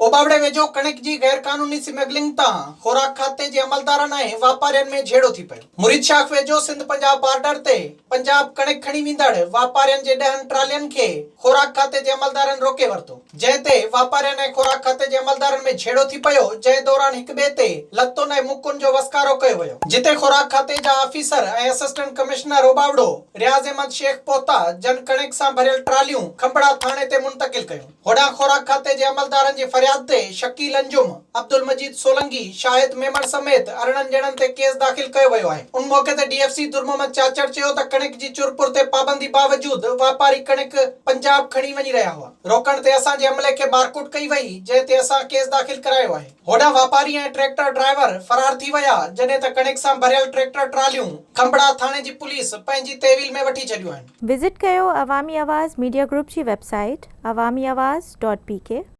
اوٻاوڙي ويجهو ڪڻڪ جي غيرقانوني سمگلنگ تان خوراڪ کاتي جي عملدارن ۽ واپارين ۾ جهيڙو ٿي پيو. مريد شاخ ويجهو سنڌ پنجاب بارڊر تي پنجاب ڪڻڪ کڻي ويندڙ واپارين جي ڏهن ٽرالين کي خوراڪ کاتي جي عملدارن روڪي ورتو، جنهن تي واپارين ۽ خوراڪ کاتي جي عملدارن ۾ جهيڙو ٿي پيو، جنهن دوران هڪٻئي تي لتن ۽ مڪن جو وسڪارو ڪيو ويو، جتي خوراڪ کاتي جا officer ۽ assistant commissioner Ubauro Riaz Ahmed Shaikh پهتا، جن ڪڻڪ سان ڀريل ٽراليون کنڀڙا ٿاڻي تي منتقل ڪيون. هوڏانهن خوراڪ کاتي جي عملدارن جي فرياد تي شڪيل انجم، عبدالمجيد سولنگي، شاهد ميمڻ سميت 18 ڄڻن تي ڪيس داخل ڪيو ويو آهي. ان موقعي تي ڊي ايف سي در محمد چاچڙ چيو ته ڪڻڪ جي چرپر تي پابندي باوجود واپاري ڪڻڪ پنجاب کڻي وڃي رهيا هئا، روڪڻ تي اسان جي عملي کي مارڪوٽ ڪئي وئي، جنهن تي اسان ڪيس داخل ڪرايو آهي. هوڏانهن واپاري ۽ ٽريڪٽر ڊرائيور فرار ٿي ويا، جڏهن ته ڪڻڪ سان ڀريل ٽريڪٽر ٽراليون کنڀڙا ٿاڻي جي پوليس پنهنجي تحويل ۾ وٺي ڇڏيون آهن. وزٽ ڪيو عوامي آواز ميڊيا گروپ جي website Awami Awaz dot P K.